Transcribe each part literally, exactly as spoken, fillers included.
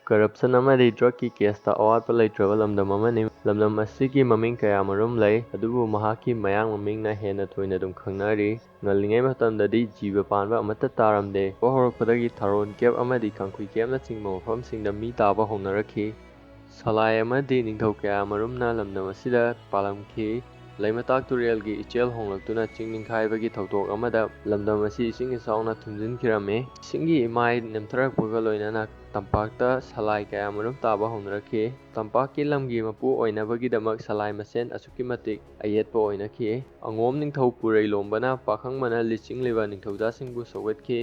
Corruption ꯑꯃꯗꯤ ꯗ꯭ꯔꯒꯀꯤ ꯀꯦꯁꯇ ꯑꯋꯥꯠꯄ ꯂꯩꯇ꯭ꯔꯕ ꯂꯝꯗꯝ ꯑꯃꯅꯤ꯫ ꯂꯝꯗꯝ ꯑꯁꯤꯒꯤ ꯃꯃꯤꯡ ꯀꯌꯥꯃꯔꯨꯝ ꯂꯩ, ꯑꯗꯨꯕꯨ ꯃꯍꯥꯛꯀꯤ ꯃꯌꯥꯡ ꯃꯃꯤꯡꯅ ꯍꯦꯟꯅ ꯊꯣꯏꯅ ꯑꯗꯨꯝ ꯈꯪꯅꯔꯤ꯫ ꯉꯜꯂꯤꯉꯩ ꯃꯇꯝꯗꯗꯤ ꯖꯤꯕ ꯄꯥꯟꯕ ꯑꯃꯠꯇ ꯇꯥꯔꯝꯗꯦ꯫ ꯍꯧꯔꯛꯄꯗꯒꯤ ꯊꯥꯔꯣꯟ ꯀꯦꯞ ꯑꯃꯗꯤ ꯀꯥꯡꯈꯨꯏ ꯀꯦꯞꯅꯆꯤꯡꯕ ꯃꯐꯝꯁꯤꯡꯗ ꯃꯤ ꯇꯥꯕ ꯍꯧꯅꯔꯛꯈꯤ꯫ ꯁꯂꯥꯏ ꯑꯃꯗꯤ ꯅꯤꯡꯊꯧ ꯀꯌꯥꯃꯔꯨꯝꯅ ꯂꯝꯗꯝ ꯑꯁꯤꯗ ꯄꯥꯜꯂꯝꯈꯤ꯫ ꯂꯩꯃꯇꯥꯛ ꯇꯨꯔꯦꯜꯒꯤ ꯏꯆꯦꯜ ꯍꯣꯡꯂꯛꯇꯨꯅ ꯆꯤꯡ ꯅꯤꯡꯈꯥꯏꯕꯒꯤ ꯊꯧꯗꯣꯛ ꯑꯃꯗ ꯂꯝꯗꯝ ꯑꯁꯤ ꯏꯁꯤꯡ ꯏꯆꯥꯎꯅ ꯊꯨꯝꯖꯤꯟꯈꯤꯔꯝꯃꯤ꯫ ꯏꯁꯤꯡꯒꯤ ꯏꯃꯥꯏ ꯅꯦꯝꯊꯔꯛꯄꯒ ꯂꯣꯏꯅꯅ ꯇꯝꯄꯥꯛꯇ ꯁꯂꯥꯏ ꯀꯌꯥꯃꯔꯨꯝ ꯇꯥꯕ ꯍꯧꯅꯔꯛꯈꯤ꯫ ꯇꯝꯄꯥꯛꯀꯤ ꯂꯝꯒꯤ ꯃꯄꯨ ꯑꯣꯏꯅꯕꯒꯤꯗꯃꯛ ꯁꯂꯥꯏ ꯃꯁꯦꯟ ꯑꯁꯨꯛꯀꯤ ꯃꯇꯤꯛ ꯑꯌꯦꯠꯄ ꯑꯣꯏꯅꯈꯤ꯫ ꯑꯉꯣꯝ ꯅꯤꯡꯊꯧ ꯄꯨꯔꯩꯂꯣꯝꯕꯅ ꯄꯥꯈꯪꯕꯅ ꯂꯤꯆꯤꯡꯂꯤꯕ ꯅꯤꯡꯊꯧꯖꯥꯁꯤꯡꯕꯨ ꯁꯧꯒꯠꯈꯤ꯫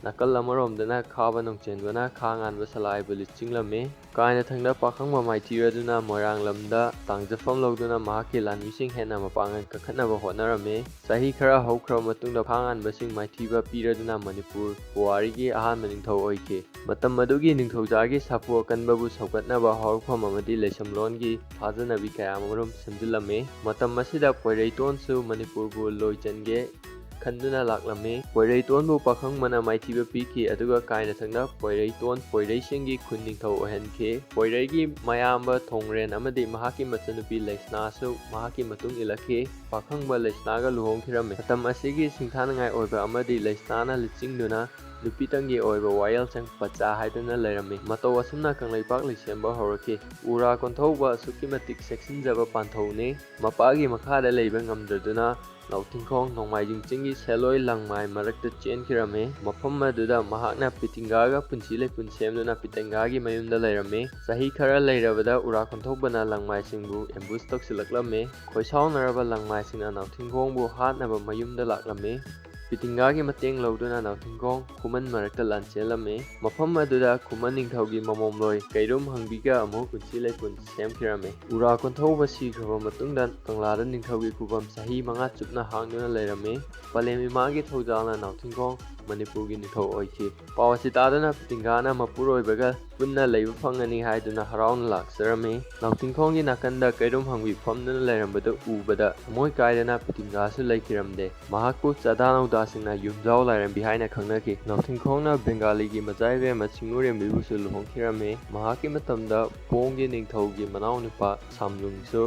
ꯅꯥꯀꯜ ꯑꯃꯔꯣꯝꯗꯅ ꯈꯥꯕ ꯅꯣꯡꯆꯦꯟꯕꯅ ꯈꯥ ꯉꯥꯟꯕ ꯁꯂꯥꯏꯕꯨ ꯂꯤꯆꯤꯡꯂꯝꯃꯤ꯫ ꯀꯥꯏꯅꯊꯪꯗ ꯄꯥꯈꯪꯕ ꯃꯥꯏꯊꯤꯔꯗꯨꯅ ꯃꯣꯏꯔꯥꯡ ꯂꯝꯗ ꯇꯥꯡꯖꯐꯝ ꯂꯧꯗꯨꯅ ꯃꯍꯥꯛꯀꯤ ꯂꯥꯟꯃꯤꯁꯤꯡ ꯍꯦꯟꯅ ꯃꯄꯥꯡꯒꯜ ꯀꯟꯈꯠꯅꯕ ꯍꯣꯠꯅꯔꯝꯃꯤ꯫ ꯆꯍꯤ ꯈꯔ ꯍꯧꯈ꯭ꯔꯕ ꯃꯇꯨꯡꯗ ꯈꯥ ꯉꯥꯟꯕꯁꯤꯡ ꯃꯥꯏꯊꯤꯕ ꯄꯤꯔꯗꯨꯅ ꯃꯅꯤꯄꯨꯔ ꯄꯨꯋꯥꯔꯤꯒꯤ ꯑꯍꯥꯟꯕ ꯅꯤꯡꯊꯧ ꯑꯣꯏꯈꯤ꯫ ꯃꯇꯝ ꯑꯗꯨꯒꯤ ꯅꯤꯡꯊꯧꯖꯥꯒꯤ ꯁꯥꯐꯨ ꯑꯀꯟꯕꯕꯨ ꯁꯧꯒꯠꯅꯕ ꯍꯧꯔꯛꯐꯝ ꯑꯃꯗꯤ ꯂꯩꯁꯝꯂꯣꯟꯒꯤ ꯊꯥꯖꯅꯕꯤ ꯀꯌꯥꯃꯔꯨꯝ ꯁꯦꯝꯖꯤꯜꯂꯝꯃꯤ꯫ ꯃꯇꯝ ꯑꯁꯤꯗ ꯄꯣꯏꯔꯩꯇꯣꯟꯁꯨ ꯃꯅꯤꯄꯨꯔꯕꯨ ꯂꯣꯏꯆꯟꯒꯦ ꯈꯟꯗꯨꯅ ꯂꯥꯛꯂꯝꯃꯤ꯫ ꯄꯣꯏꯔꯩꯇꯣꯟꯕꯨ ꯄꯥꯈꯪꯕꯅ ꯃꯥꯏꯊꯤꯕ ꯄꯤꯈꯤ, ꯑꯗꯨꯒ ꯀꯥꯏꯅꯊꯪꯗ ꯄꯣꯏꯔꯩꯇꯣꯟ ꯄꯣꯏꯔꯩꯁꯤꯡꯒꯤ ꯈꯨꯟ ꯅꯤꯡꯊꯧ ꯑꯣꯏꯍꯟꯈꯤ꯫ ꯄꯣꯏꯔꯩꯒꯤ ꯃꯌꯥꯝꯕ ꯊꯣꯡꯔꯦꯟ ꯑꯃꯗꯤ ꯃꯍꯥꯛꯀꯤ ꯃꯆꯟꯅꯨꯄꯤ ꯂꯩꯁꯅꯥꯁꯨ ꯃꯍꯥꯛꯀꯤ ꯃꯇꯨꯡ ꯏꯜꯂꯛꯈꯤ꯫ ꯄꯥꯈꯪꯕ ꯂꯩꯁꯅꯥꯒ ꯂꯨꯍꯣꯡꯈꯤꯔꯝꯃꯤ꯫ ꯃꯇꯝ ꯑꯁꯤꯒꯤ ꯁꯤꯡꯊꯥꯅꯤꯡꯉꯥꯏ ꯑꯣꯏꯕ ꯑꯃꯗꯤ ꯂꯩꯁꯅꯥꯅ ꯂꯤꯆꯤꯡꯗꯨꯅ ꯅꯨꯄꯤꯇꯪꯒꯤ ꯑꯣꯏꯕ ꯋꯥꯌꯦꯜꯁꯪ ꯄꯆꯥ ꯍꯥꯏꯗꯨꯅ ꯂꯩꯔꯝꯃꯤ꯫ ꯃꯇꯧ ꯑꯁꯨꯝꯅ ꯀꯪꯂꯩꯄꯥꯛ ꯂꯩꯁꯦꯝꯕ ꯍꯧꯔꯛꯈꯤ꯫ ꯎꯔꯥ ꯀꯣꯟꯊꯧꯕ ꯑꯁꯨꯛꯀꯤ ꯃꯇꯤꯛ ꯆꯦꯛꯁꯤꯟꯖꯕ ꯄꯥꯟꯊꯧꯅꯤ꯫ ꯃꯄꯥꯒꯤ ꯃꯈꯥꯗ ꯂꯩꯕ ꯉꯝꯗ꯭ꯔꯗꯨꯅ ꯅꯥꯎꯊꯤꯡꯈꯣꯡ ꯅꯣꯡꯃꯥꯏꯖꯤꯡ ꯆꯤꯡꯒꯤ ꯁꯦꯂꯣꯏ ꯂꯪꯃꯥꯏ ꯃꯔꯛꯇ ꯆꯦꯟꯈꯤꯔꯝꯃꯤ꯫ ꯃꯐꯝ ꯑꯗꯨꯗ ꯃꯍꯥꯛꯅ ꯄꯤꯇꯤꯡꯒꯥꯒ ꯄꯨꯟꯁꯤ ꯂꯩꯄꯨꯟ ꯁꯦꯝꯗꯨꯅ ꯄꯤꯇꯤꯡꯒꯥꯒꯤ ꯃꯌꯨꯝꯗ ꯂꯩꯔꯝꯃꯤ꯫ ꯆꯍꯤ ꯈꯔ ꯂꯩꯔꯕꯗ ꯎꯔꯥ ꯀꯣꯟꯊꯧꯕꯅ ꯂꯪꯃꯥꯏꯁꯤꯡꯕꯨ ꯑꯦꯝꯕꯨꯁ ꯇꯧꯁꯤꯜꯂꯛꯂꯝꯃꯤ꯫ ꯈꯣꯏꯁꯥꯎꯅꯔꯕ ꯂꯪꯃꯥꯏꯁꯤꯡꯅ ꯅꯥꯎꯊꯤꯡꯈꯣꯡꯕꯨ ꯍꯥꯠꯅꯕ ꯃꯌꯨꯝꯗ ꯂꯥꯛꯂꯝꯃꯤ꯫ ꯄꯤꯇꯤꯡꯒꯥꯒꯤ ꯃꯇꯦꯡ ꯂꯧꯗꯨꯅ ꯅꯥꯎꯊꯤꯡꯈꯣꯡ ꯈꯨꯃꯟ ꯃꯔꯛꯇ ꯂꯥꯟ ꯆꯦꯜꯂꯝꯃꯤ꯫ ꯃꯐꯝ ꯑꯗꯨꯗ ꯈꯨꯃꯟ ꯅꯤꯡꯊꯧꯒꯤ ꯃꯃꯣꯝꯂꯣꯏ ꯀꯩꯔꯨꯝ ꯍꯪꯕꯤꯒ ꯑꯃꯨꯛ ꯄꯨꯟꯁꯤ ꯂꯩꯄꯨꯟ ꯁꯦꯝꯈꯤꯔꯝꯃꯤ꯫ ꯎꯔꯥ ꯀꯣꯟꯊꯧꯕ ꯁꯤꯈ꯭ꯔꯕ ꯃꯇꯨꯡꯗ ꯀꯪꯂꯥꯗ ꯅꯤꯡꯊꯧꯒꯤ ꯈꯨꯕꯝ ꯆꯍꯤ ꯃꯉꯥ ꯆꯨꯞꯅ ꯍꯥꯡꯗꯨꯅ ꯂꯩꯔꯝꯃꯤ꯫ ꯄꯂꯦꯝ ꯏꯃꯥꯒꯤ ꯊꯧꯖꯥꯜꯅ ꯅꯥꯎꯊꯤꯡꯈꯣꯡ ꯃꯅꯤꯄꯨꯔꯒꯤ ꯅꯤꯡꯊꯧ ꯑꯣꯏꯈꯤ꯫ ꯄꯥꯎ ꯑꯁꯤ ꯇꯥꯗꯨꯅ ꯄꯤꯇꯤꯡꯒꯥꯅ ꯃꯄꯨꯔꯣꯏꯕꯒ ꯄꯨꯟꯅ ꯂꯩꯕ ꯐꯪꯒꯅꯤ ꯍꯥꯏꯗꯨꯅ ꯍꯔꯥꯎꯅ ꯂꯥꯛꯆꯔꯝꯃꯤ꯫ ꯅꯥꯎꯊꯤꯡꯈꯣꯡꯒꯤ ꯅꯥꯀꯟꯗ ꯀꯩꯔꯨꯝ ꯍꯪꯕꯤ ꯐꯝꯗꯨꯅ ꯂꯩꯔꯝꯕꯗꯨ ꯎꯕꯗ ꯊꯃꯣꯏ ꯀꯥꯏꯗꯅ ꯄꯤꯇꯤꯡꯒꯥꯁꯨ ꯂꯩꯈꯤꯔꯝꯗꯦ꯫ ꯃꯍꯥꯛꯄꯨ ꯆꯥꯗꯥ ꯅꯧꯗꯥꯁꯤꯡꯅ ꯌꯨꯝꯖꯥꯎ ꯂꯥꯏꯔꯦꯝꯕꯤ ꯍꯥꯏꯅ ꯈꯪꯅꯈꯤ꯫ ꯅꯥꯎꯊꯤꯡꯈꯣꯡꯅ ꯕꯦꯡꯒꯥꯂꯤꯒꯤ ꯃꯆꯥ ꯏꯕꯦꯝꯃ ꯆꯤꯡꯉꯨꯔꯦꯝꯕꯤꯕꯨꯁꯨ ꯂꯨꯍꯣꯡꯈꯤꯔꯝꯃꯤ꯫ ꯃꯍꯥꯛꯀꯤ ꯃꯇꯝꯗ ꯄꯣꯡꯒꯤ ꯅꯤꯡꯊꯧꯒꯤ ꯃꯅꯥꯎꯅꯨꯄꯥ ꯁꯥꯝꯂꯨꯡꯁꯨ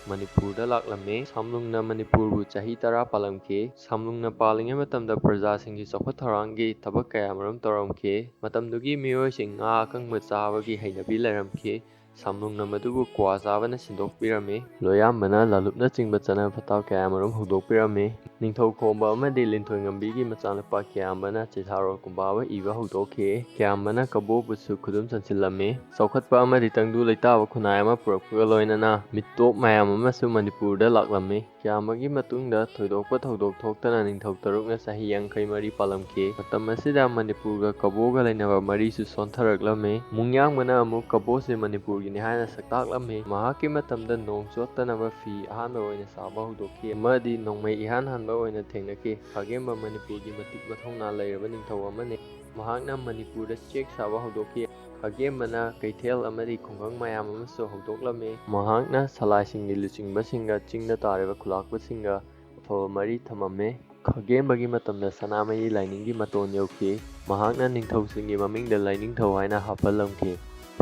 ꯃꯅꯤꯄꯨꯔꯗ ꯂꯥꯛꯂꯝꯃꯤ꯫ ꯁꯥꯝꯂꯨꯡꯅ ꯃꯅꯤꯄꯨꯔꯕꯨ ꯆꯍꯤ ꯇꯔꯥ ꯄꯥꯜꯂꯝꯈꯤ꯫ ꯁꯥꯝꯂꯨꯡꯅ ꯄꯥꯜꯂꯤꯉꯩ ꯃꯇꯝꯗ ꯄ꯭ꯔꯖꯥꯁꯤꯡꯒꯤ ꯆꯥꯎꯈꯠ ꯊꯧꯔꯥꯡꯒꯤ ꯊꯕꯛ ꯀꯌꯥꯃꯔꯨꯝ ꯇꯧꯔꯝꯈꯤ꯫ ꯃꯇꯝꯗꯨꯒꯤ ꯃꯤꯑꯣꯏꯁꯤꯡ ꯉꯥ ꯑꯀꯪꯕ ꯆꯥꯕꯒꯤ ꯍꯩꯅꯕꯤ ꯂꯩꯔꯝꯈꯤ꯫ ꯁꯥꯝꯂꯨꯡꯅ ꯃꯗꯨꯕꯨ ꯀ꯭ꯋꯥ ꯆꯥꯕꯅ ꯁꯤꯟꯗꯣꯛꯄꯤꯔꯝꯃꯤ꯫ ꯂꯣꯌꯥꯝꯕꯅ ꯂꯥꯂꯨꯞꯅꯆꯤꯡꯕ ꯆꯠꯅ ꯐꯠꯇ ꯀꯌꯥꯃꯔꯨꯝ ꯍꯧꯗꯣꯛꯄꯤꯔꯝꯃꯤ꯫ ꯅꯤꯡꯊꯧ ꯈꯣꯝꯕ ꯑꯃꯗꯤ ꯂꯤꯟꯊꯣꯏ ꯉꯝꯕꯤꯒꯤ ꯃꯆꯥꯅꯨꯄꯥ ꯀꯌꯥꯝꯕꯅ ꯆꯤꯊꯥꯔꯣꯜ ꯀꯨꯝꯕꯥꯕ ꯏꯕ ꯍꯧꯗꯣꯛꯈꯤ꯫ ꯀꯌꯥꯝꯕꯅ ꯀꯕꯣꯕꯨꯁꯨ ꯈꯨꯗꯨꯝ ꯆꯟꯁꯤꯜꯂꯝꯃꯤ꯫ ꯆꯥꯎꯈꯠꯄ ꯑꯃꯗꯤ ꯇꯪꯗꯨ ꯂꯩꯇꯥꯕ ꯈꯨꯟꯅꯥꯏ ꯑꯃ ꯄꯨꯔꯛꯄꯒ ꯂꯣꯏꯅꯅ ꯃꯤꯇꯣꯞ ꯃꯌꯥꯝ ꯑꯃꯁꯨ ꯃꯅꯤꯄꯨꯔꯗ ꯂꯥꯛꯂꯝꯃꯤ꯫ ꯀꯌꯥꯝꯕꯒꯤ ꯃꯇꯨꯡꯗ ꯊꯣꯏꯗꯣꯛꯄ ꯊꯧꯗꯣꯛ ꯊꯣꯛꯇꯅ ꯅꯤꯡꯊꯧ ꯇꯔꯨꯛꯅ ꯆꯍꯤ ꯌꯥꯡꯈꯩ ꯃꯔꯤ ꯄꯥꯜꯂꯝꯈꯤ꯫ ꯃꯇꯝ ꯑꯁꯤꯗ ꯃꯅꯤꯄꯨꯔꯒ ꯀꯕꯣꯒ ꯂꯩꯅꯕ ꯃꯔꯤꯁꯨ ꯁꯣꯟꯊꯔꯛꯂꯝꯃꯤ꯫ ꯃꯨꯡꯌꯥꯡꯕꯅ ꯑꯃꯨꯛ ꯀꯕꯣꯁꯦ ꯃꯅꯤꯄꯨꯔꯒꯤꯅꯤ ꯍꯥꯏꯅ ꯁꯛꯇꯥꯛꯂꯝꯃꯤ꯫ ꯃꯍꯥꯛꯀꯤ ꯃꯇꯝꯗ ꯅꯣꯡ ꯆꯣꯠꯇꯅꯕ ꯐꯤ ꯑꯍꯥꯟꯕ ꯑꯣꯏꯅ ꯁꯥꯕ ꯍꯧꯗꯣꯛꯈꯤ ꯑꯃꯗꯤ ꯅꯣꯡꯃꯩ ꯏꯍꯥꯟ ꯍꯥꯟꯕ ꯑꯣꯏꯅ ꯊꯦꯡꯅꯈꯤ꯫ ꯈꯥꯒꯦꯝꯕ ꯃꯅꯤꯄꯨꯔꯒꯤ ꯃꯇꯤꯛ ꯃꯊꯧꯅꯥ ꯂꯩꯔꯕ ꯅꯤꯡꯊꯧ ꯑꯃꯅꯤ꯫ ꯃꯍꯥꯛꯅ ꯃꯅꯤꯄꯨꯔꯗ ꯆꯦꯛ ꯁꯥꯕ ꯍꯧꯗꯣꯛꯈꯤ꯫ ꯈꯥꯒꯦꯝꯕꯅ ꯀꯩꯊꯦꯜ ꯑꯃꯗꯤ ꯈꯨꯡꯒꯪ ꯃꯌꯥꯝ ꯑꯃꯁꯨ ꯍꯧꯗꯣꯛꯂꯝꯃꯤ꯫ ꯃꯍꯥꯛꯅ ꯁꯂꯥꯏꯁꯤꯡꯒꯤ ꯂꯨꯆꯤꯡꯕꯁꯤꯡꯒ ꯆꯤꯡꯗ ꯇꯥꯔꯤꯕ ꯈꯨꯂꯥꯛꯄꯁꯤꯡꯒ ꯑꯐꯕ ꯃꯔꯤ ꯊꯝꯃꯝꯃꯤ꯫ ꯈꯥꯒꯦꯝꯕꯒꯤ ꯃꯇꯝꯗ ꯁꯅꯥꯃꯍꯤ ꯂꯥꯏꯅꯤꯡꯒꯤ ꯃꯇꯣꯟ ꯌꯧꯈꯤ꯫ ꯃꯍꯥꯛꯅ ꯅꯤꯡꯊꯧꯁꯤꯡꯒꯤ ꯃꯃꯤꯡꯗ ꯂꯥꯏꯅꯤꯡꯊꯧ ꯍꯥꯏꯅ ꯍꯥꯞꯍꯜꯂꯝꯈꯤ꯫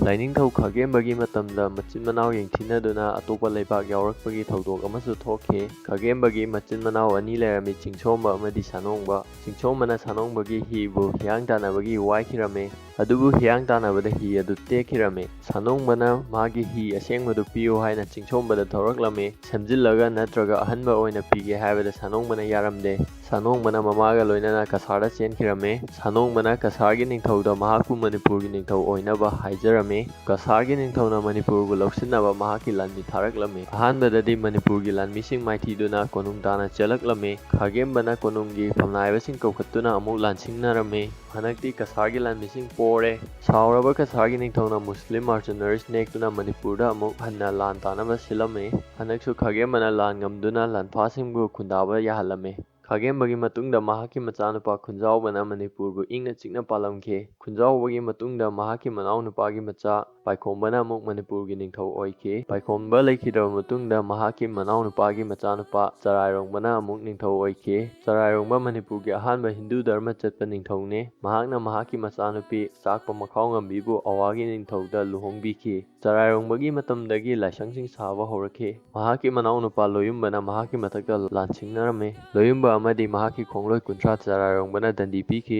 ꯂꯥꯏꯅꯤꯡꯊꯧ ꯈꯥꯒꯦꯝꯕꯒꯤ ꯃꯇꯝꯗ ꯃꯆꯤꯟ ꯃꯅꯥꯎ ꯌꯦꯡꯊꯤꯅꯗꯨꯅ ꯑꯇꯣꯞꯄ ꯂꯩꯕꯥꯛ ꯌꯥꯎꯔꯛꯄꯒꯤ ꯊꯧꯗꯣꯛ ꯑꯃꯁꯨ ꯊꯣꯛꯈꯤ꯫ ꯈꯥꯒꯦꯝꯕꯒꯤ ꯃꯆꯤꯟ ꯃꯅꯥꯎ ꯑꯅꯤ ꯂꯩꯔꯝꯃꯤ, ꯆꯤꯡꯁꯣꯝꯕ ꯑꯃꯗꯤ ꯁꯥꯅꯣꯡꯕ꯫ ꯆꯤꯡꯁꯣꯝꯕꯅ ꯁꯥꯅꯣꯡꯕꯒꯤ ꯍꯤꯕꯨ ꯍꯤꯌꯥꯡ ꯇꯥꯟꯅꯕꯒꯤ ꯋꯥꯏꯈꯤꯔꯝꯃꯤ꯫ ꯑꯗꯨꯕꯨ ꯍꯤꯌꯥꯡ ꯇꯥꯟꯅꯕꯗ ꯍꯤ ꯑꯗꯨ ꯇꯦꯛꯈꯤꯔꯝꯃꯤ꯫ ꯁꯥꯅꯣꯡꯕꯅ ꯃꯥꯒꯤ ꯍꯤ ꯑꯁꯦꯡꯕꯗꯨ ꯄꯤꯌꯨ ꯍꯥꯏꯅ ꯆꯤꯡꯁꯣꯝꯕꯗ ꯊꯧꯔꯛꯂꯝꯃꯤ꯫ ꯁꯦꯝꯖꯤꯜꯂꯒ ꯅꯠꯇ꯭ꯔꯒ ꯑꯍꯟꯕ ꯑꯣꯏꯅ ꯄꯤꯒꯦ ꯍꯥꯏꯕꯗ ꯁꯥꯅꯣꯡꯕꯅ ꯌꯥꯔꯝꯗꯦ꯫ ꯁꯥꯅꯣꯡꯕꯅ ꯃꯃꯥꯒ ꯂꯣꯏꯅꯅ ꯀꯁꯥꯔꯗ ꯆꯦꯟꯈꯤꯔꯝꯃꯤ꯫ ꯁꯥꯅꯣꯡꯕꯅ ꯀꯁꯥꯔꯒꯤ ꯅꯤꯡꯊꯧꯗ ꯃꯍꯥꯛꯄꯨ ꯃꯅꯤꯄꯨꯔꯒꯤ ꯅꯤꯡꯊꯧ ꯑꯣꯏꯅꯕ ꯍꯥꯏꯖꯔꯝꯃꯤ꯫ ꯀꯁꯥꯔꯒꯤ ꯅꯤꯡꯊꯧꯅ ꯃꯅꯤꯄꯨꯔꯕꯨ ꯂꯧꯁꯤꯟꯅꯕ ꯃꯍꯥꯛꯀꯤ ꯂꯥꯟꯃꯤ ꯊꯥꯔꯛꯂꯝꯃꯤ꯫ ꯑꯍꯥꯟꯕꯗꯗꯤ ꯃꯅꯤꯄꯨꯔꯒꯤ ꯂꯥꯟꯃꯤꯁꯤꯡ ꯃꯥꯏꯊꯤꯗꯨꯅ ꯀꯣꯅꯨꯡ ꯇꯥꯟꯅ ꯆꯦꯜꯂꯛꯂꯝꯃꯤ꯫ ꯈꯥꯒꯦꯝꯕꯅ ꯀꯣꯅꯨꯡꯒꯤ ꯐꯝꯅꯥꯏꯕꯁꯤꯡ ꯀꯧꯈꯠꯇꯨꯅ ꯑꯃꯨꯛ ꯂꯥꯟꯁꯤꯡꯅꯔꯝꯃꯤ꯫ ꯍꯟꯗꯛꯇꯤ ꯀꯁꯥꯔꯒꯤ ꯂꯥꯟꯃꯤꯁꯤꯡ ꯄꯣꯔꯦ꯫ ꯁꯥꯎꯔꯕ ꯀꯁꯥꯔꯒꯤ ꯅꯤꯡꯊꯧꯅ ꯃꯨꯁꯂꯤꯝ mercenaries ꯅꯦꯛꯇꯨꯅ ꯃꯅꯤꯄꯨꯔꯗ ꯑꯃꯨꯛ ꯍꯟꯅ ꯂꯥꯟ ꯇꯥꯅꯕ ꯁꯤꯜꯂꯝꯃꯤ꯫ ꯍꯟꯗꯛꯁꯨ ꯈꯥꯒꯦꯝꯕꯅ ꯂꯥꯟ ꯉꯝꯗꯨꯅ ꯂꯥꯟꯐꯥꯁꯤꯡꯕꯨ ꯈꯨꯟꯗꯥꯕ ꯌꯥꯍꯜꯂꯝꯃꯤ꯫ ꯈꯥꯒꯦꯝꯕꯒꯤ ꯃꯇꯨꯡꯗ ꯃꯍꯥꯛꯀꯤ ꯃꯆꯥꯅꯨꯄꯥ ꯈꯨꯟꯖꯥꯎꯕꯅ ꯃꯅꯤꯄꯨꯔꯕꯨ ꯏꯪꯅ ꯆꯤꯛꯅ ꯄꯥꯜꯂꯝꯈꯤ꯫ ꯈꯨꯟꯖꯥꯎꯕꯒꯤ ꯃꯇꯨꯡꯗ ꯃꯍꯥꯛꯀꯤ ꯃꯅꯥꯎꯅꯨꯄꯥꯒꯤ ꯃꯆꯥ ꯄꯥꯏꯈꯣꯝꯕꯅ ꯑꯃꯨꯛ ꯃꯅꯤꯄꯨꯔꯒꯤ ꯅꯤꯡꯊꯧ ꯑꯣꯏꯈꯤ꯫ ꯄꯥꯏꯈꯣꯝꯕ ꯂꯩꯈꯤꯗ꯭ꯔꯕ ꯃꯇꯨꯡꯗ ꯃꯍꯥꯛꯀꯤ ꯃꯅꯥꯎꯅꯨꯄꯥꯒꯤ ꯃꯆꯥꯅꯨꯄꯥ ꯆꯔꯥꯏꯔꯣꯡꯕꯅ ꯑꯃꯨꯛ ꯅꯤꯡꯊꯧ ꯑꯣꯏꯈꯤ꯫ ꯆꯔꯥꯏꯔꯣꯡꯕ ꯃꯅꯤꯄꯨꯔꯒꯤ ꯑꯍꯥꯟꯕ ꯍꯤꯟꯗꯨ ꯙꯔꯃ ꯆꯠꯄ ꯅꯤꯡꯊꯧꯅꯤ꯫ ꯃꯍꯥꯛꯅ ꯃꯍꯥꯛꯀꯤ ꯃꯆꯥꯅꯨꯄꯤ ꯆꯥꯛꯄ ꯃꯈꯥꯎ ꯉꯝꯕꯤꯕꯨ ꯑꯋꯥꯒꯤ ꯅꯤꯡꯊꯧꯗ ꯂꯨꯍꯣꯡꯕꯤꯈꯤ꯫ ꯆꯔꯥꯏꯔꯣꯡꯕꯒꯤ ꯃꯇꯝꯗꯒꯤ ꯂꯥꯏꯁꯪꯁꯤꯡ ꯁꯥꯕ ꯍꯧꯔꯛꯈꯤ꯫ ꯃꯍꯥꯛꯀꯤ ꯃꯅꯥꯎꯅꯨꯄꯥ ꯂꯣꯌꯨꯝꯕꯅ ꯃꯍꯥꯛꯀꯤ ꯃꯊꯛꯇ ꯂꯥꯟꯁꯤꯡꯅꯔꯝꯃꯤ꯫ ꯂꯣꯌꯨꯝꯕ ꯑꯃꯗꯤ ꯃꯍꯥꯛꯀꯤ ꯈꯣꯡꯂꯣꯏ ꯀꯨꯟꯊ꯭ꯔꯥ ꯆꯔꯥꯏꯔꯣꯡꯕꯅ ꯗꯟꯗꯤ ꯄꯤꯈꯤ꯫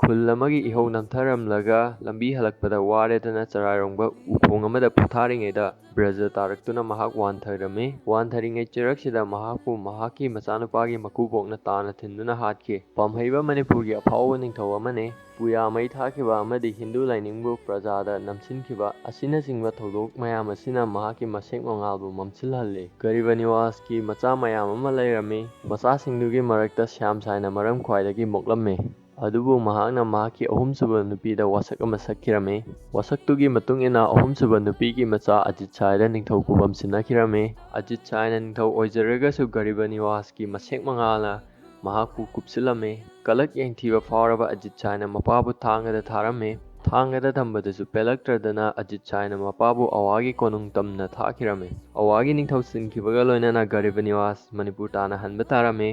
ꯈꯨꯜ ꯑꯃꯒꯤ ꯏꯍꯧ ꯅꯝꯊꯔꯝꯂꯒ ꯂꯝꯕꯤ ꯍꯜꯂꯛꯄꯗ ꯋꯥꯔꯦꯗꯅ ꯆꯔꯥꯏꯔꯣꯡꯕ ꯎꯈꯣꯡ ꯑꯃꯗ ꯄꯣꯊꯥꯔꯤꯉꯩꯗ ꯕ꯭ꯔꯖ ꯇꯥꯔꯛꯇꯨꯅ ꯃꯍꯥꯛ ꯋꯥꯟꯊꯔꯝꯃꯤ꯫ ꯋꯥꯟꯊꯔꯤꯉꯩ ꯆꯩꯔꯛꯁꯤꯗ ꯃꯍꯥꯛꯄꯨ ꯃꯍꯥꯛꯀꯤ ꯃꯆꯥꯅꯨꯄꯥꯒꯤ ꯃꯀꯨꯕꯣꯛꯅ ꯇꯥꯅ ꯊꯤꯟꯗꯨꯅ ꯍꯥꯠꯈꯤ꯫ ꯄꯥꯝꯍꯩꯕ ꯃꯅꯤꯄꯨꯔꯒꯤ ꯑꯐꯥꯎꯕ ꯅꯤꯡꯊꯧ ꯑꯃꯅꯤ꯫ ꯄꯨꯌꯥ ꯃꯩ ꯊꯥꯈꯤꯕ ꯑꯃꯗꯤ ꯍꯤꯟꯗꯨ ꯂꯥꯏꯅꯤꯡꯕꯨ ꯄ꯭ꯔꯖꯥꯗ ꯅꯝꯁꯤꯟꯈꯤꯕ ꯑꯁꯤꯅꯆꯤꯡꯕ ꯊꯧꯗꯣꯛ ꯃꯌꯥꯝ ꯑꯁꯤꯅ ꯃꯍꯥꯛꯀꯤ ꯃꯁꯦꯛ ꯃꯉꯥꯜꯕꯨ ꯃꯝꯁꯤꯜꯍꯜꯂꯤ꯫ ꯒꯔꯤꯕ ꯅꯤꯋꯥꯖꯀꯤ ꯃꯆꯥ ꯃꯌꯥꯝ ꯑꯃ ꯂꯩꯔꯝꯃꯤ꯫ ꯃꯆꯥꯁꯤꯡꯗꯨꯒꯤ ꯃꯔꯛꯇ ꯁ꯭ꯌꯥꯝ ꯁꯥꯏꯅ ꯃꯔꯝ ꯈ꯭ꯋꯥꯏꯗꯒꯤ ꯃꯣꯛꯂꯝꯃꯤ꯫ ꯑꯗꯨꯕꯨ ꯃꯍꯥꯛꯅ ꯃꯍꯥꯛꯀꯤ ꯑꯍꯨꯝꯁꯨꯕ ꯅꯨꯄꯤꯗ ꯋꯥꯁꯛ ꯑꯃ ꯁꯛꯈꯤꯔꯝꯃꯤ꯫ ꯋꯥꯁꯛꯇꯨꯒꯤ ꯃꯇꯨꯡ ꯏꯟꯅ ꯑꯍꯨꯝꯁꯨꯕ ꯅꯨꯄꯤꯒꯤ ꯃꯆꯥ ꯑꯖꯤꯠ ꯁꯥꯏꯗ ꯅꯤꯡꯊꯧ ꯈꯨꯕꯝ ꯁꯤꯟꯅꯈꯤꯔꯝꯃꯤ꯫ ꯑꯖꯤꯠ ꯁꯥꯏꯅ ꯅꯤꯡꯊꯧ ꯑꯣꯏꯖꯔꯒꯁꯨ ꯒꯔꯤꯕ ꯅꯤꯋꯥꯖꯀꯤ ꯃꯁꯦꯛ ꯃꯉꯥꯜꯅ ꯃꯍꯥꯛꯄꯨ ꯀꯨꯞꯁꯤꯜꯂꯝꯃꯤ꯫ ꯀꯂꯛ ꯌꯦꯡꯊꯤꯕ ꯐꯥꯎꯔꯕ ꯑꯖꯤꯠ ꯁꯥꯏꯅ ꯃꯄꯥꯕꯨ ꯊꯥꯡꯒꯗ ꯊꯥꯔꯝꯃꯤ꯫ ꯊꯥꯡꯒꯗ ꯊꯝꯕꯗꯁꯨ ꯄꯦꯜꯂꯛꯇ꯭ꯔꯗꯅ ꯑꯖꯤꯠ ꯁꯥꯏꯅ ꯃꯄꯥꯕꯨ ꯑꯋꯥꯒꯤ ꯀꯣꯅꯨꯡ ꯇꯝꯅ ꯊꯥꯈꯤꯔꯝꯃꯤ꯫ ꯑꯋꯥꯒꯤ ꯅꯤꯡꯊꯧ ꯁꯤꯟꯈꯤꯕꯒ ꯂꯣꯏꯅꯅ ꯒꯔꯤꯕ ꯅꯤꯋꯥꯖ ꯃꯅꯤꯄꯨꯔ ꯇꯥꯟꯅꯍꯟꯕ ꯇꯥꯔꯝꯃꯤ꯫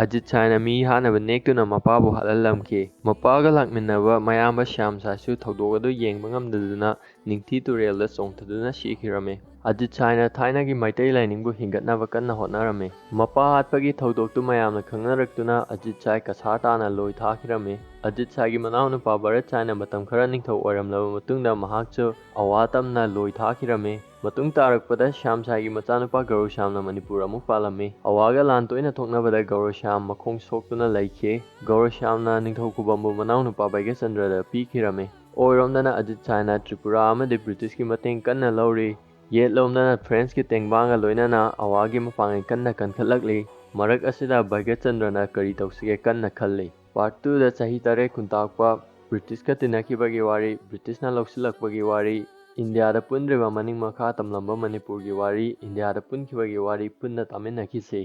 ꯑꯖꯤꯠ ꯁꯥꯏꯅ ꯃꯤ ꯍꯥꯠꯅꯕ ꯅꯦꯛꯇꯨꯅ ꯃꯄꯥꯕꯨ ꯍꯥꯠꯍꯜꯂꯝꯈꯤ꯫ ꯃꯄꯥꯒ ꯂꯥꯛꯃꯤꯟꯅꯕ ꯃꯌꯥꯝꯕ ꯁ꯭ꯌꯥꯝ ꯁꯥꯏꯁꯨ ꯊꯧꯗꯣꯛ ꯑꯗꯨ ꯌꯦꯡꯕ ꯉꯝꯗꯗꯨꯅ ꯅꯤꯡꯊꯤ ꯇꯨꯔꯦꯜꯗ ꯆꯣꯡꯊꯗꯨꯅ ꯁꯤꯈꯤꯔꯝꯃꯤ꯫ ꯑꯖꯤꯠ ꯁꯥꯏꯅ ꯊꯥꯏꯅꯒꯤ ꯃꯩꯇꯩ ꯂꯥꯏꯅꯤꯡꯕꯨ ꯍꯤꯡꯒꯠꯅꯕ ꯀꯟꯅ ꯍꯣꯠꯅꯔꯝꯃꯤ꯫ ꯃꯄꯥ ꯍꯥꯠꯄꯒꯤ ꯊꯧꯗꯣꯛꯇꯨ ꯃꯌꯥꯝꯅ ꯈꯪꯅꯔꯛꯇꯨꯅ ꯑꯖꯤꯠ ꯁꯥꯏ ꯀꯁꯥꯔ ꯇꯥꯅ ꯂꯣꯏ ꯊꯥꯈꯤꯔꯝꯃꯤ꯫ ꯑꯖꯤꯠ ꯁꯥꯏꯒꯤ ꯃꯅꯥꯎꯅꯨꯄꯥ ꯚꯔꯠ ꯁꯥꯏꯅ ꯃꯇꯝ ꯈꯔ ꯅꯤꯡꯊꯧ ꯑꯣꯏꯔꯝꯂꯕ ꯃꯇꯨꯡꯗ ꯃꯍꯥꯛꯁꯨ ꯑꯋꯥ ꯇꯝꯅ ꯂꯣꯏ ꯊꯥꯈꯤꯔꯝꯃꯤ꯫ ꯃꯇꯨꯡ ꯇꯥꯔꯛꯄꯗ ꯁ꯭ꯌꯥꯝ ꯁꯥꯏꯒꯤ ꯃꯆꯥꯅꯨꯄꯥ ꯒꯧꯔ ꯁ꯭ꯌꯥꯝꯅ ꯃꯅꯤꯄꯨꯔ ꯑꯃꯨꯛ ꯄꯥꯜꯂꯝꯃꯤ꯫ ꯑꯋꯥꯒ ꯂꯥꯟ ꯇꯣꯏꯅ ꯊꯣꯛꯅꯕꯗ ꯒꯧꯔ ꯁ꯭ꯌꯥꯝ ꯃꯈꯣꯡ ꯁꯣꯛꯇꯨꯅ ꯂꯩꯈꯤ꯫ ꯒꯧꯔ ꯁ꯭ꯌꯥꯝꯅ ꯅꯤꯡꯊꯧ ꯈꯨꯕꯝꯕꯨ ꯃꯅꯥꯎꯅꯨꯄꯥ ꯕꯩꯒꯆꯟꯗ꯭ꯔꯗ ꯄꯤꯈꯤꯔꯝꯃꯤ꯫ ꯑꯣꯏꯔꯣꯝꯗꯅ ꯑꯖꯤꯠ ꯁꯥꯏꯅ ꯇ꯭ꯔꯤꯄꯨꯔꯥ ꯑꯃꯗꯤ ꯕ꯭ꯔꯤꯇꯤꯁꯀꯤ ꯃꯇꯦꯡ ꯀꯟꯅ ꯂꯧꯔꯤ꯫ ꯌꯦꯠꯂꯣꯝꯗꯅ ꯐ꯭ꯔꯦꯟꯁꯀꯤ ꯇꯦꯡꯕꯥꯡꯒ ꯂꯣꯏꯅꯅ ꯑꯋꯥꯒꯤ ꯃꯄꯥꯡꯒꯜ ꯀꯟꯅ ꯀꯟꯈꯠꯂꯛꯂꯤ꯫ ꯃꯔꯛ ꯑꯁꯤꯗ ꯚꯩꯒꯆꯟꯗ꯭ꯔꯅ ꯀꯔꯤ ꯇꯧꯁꯤꯒꯦ ꯀꯟꯅ ꯈꯜꯂꯤ꯫ Part two ꯗ ꯆꯍꯤ ꯇꯔꯦꯠ ꯈꯨꯟꯇꯥꯛꯄ, ꯕ꯭ꯔꯤꯇꯤꯁꯀ ꯇꯤꯟꯅꯈꯤꯕꯒꯤ ꯋꯥꯔꯤ, ꯕ꯭ꯔꯤꯇꯤꯁꯅ ꯂꯧꯁꯤꯜꯂꯛꯄꯒꯤ ꯋꯥꯔꯤ, ꯏꯟꯗꯤꯌꯥꯗ ꯄꯨꯟꯗ꯭ꯔꯤꯕ ꯃꯅꯤꯡ ꯃꯈꯥ ꯇꯝꯂꯝꯕ ꯃꯅꯤꯄꯨꯔꯒꯤ ꯋꯥꯔꯤ, ꯏꯟꯗꯤꯌꯥꯗ ꯄꯨꯟꯈꯤꯕꯒꯤ ꯋꯥꯔꯤ ꯄꯨꯟꯅ ꯇꯥꯃꯤꯟꯅꯈꯤꯁꯤ꯫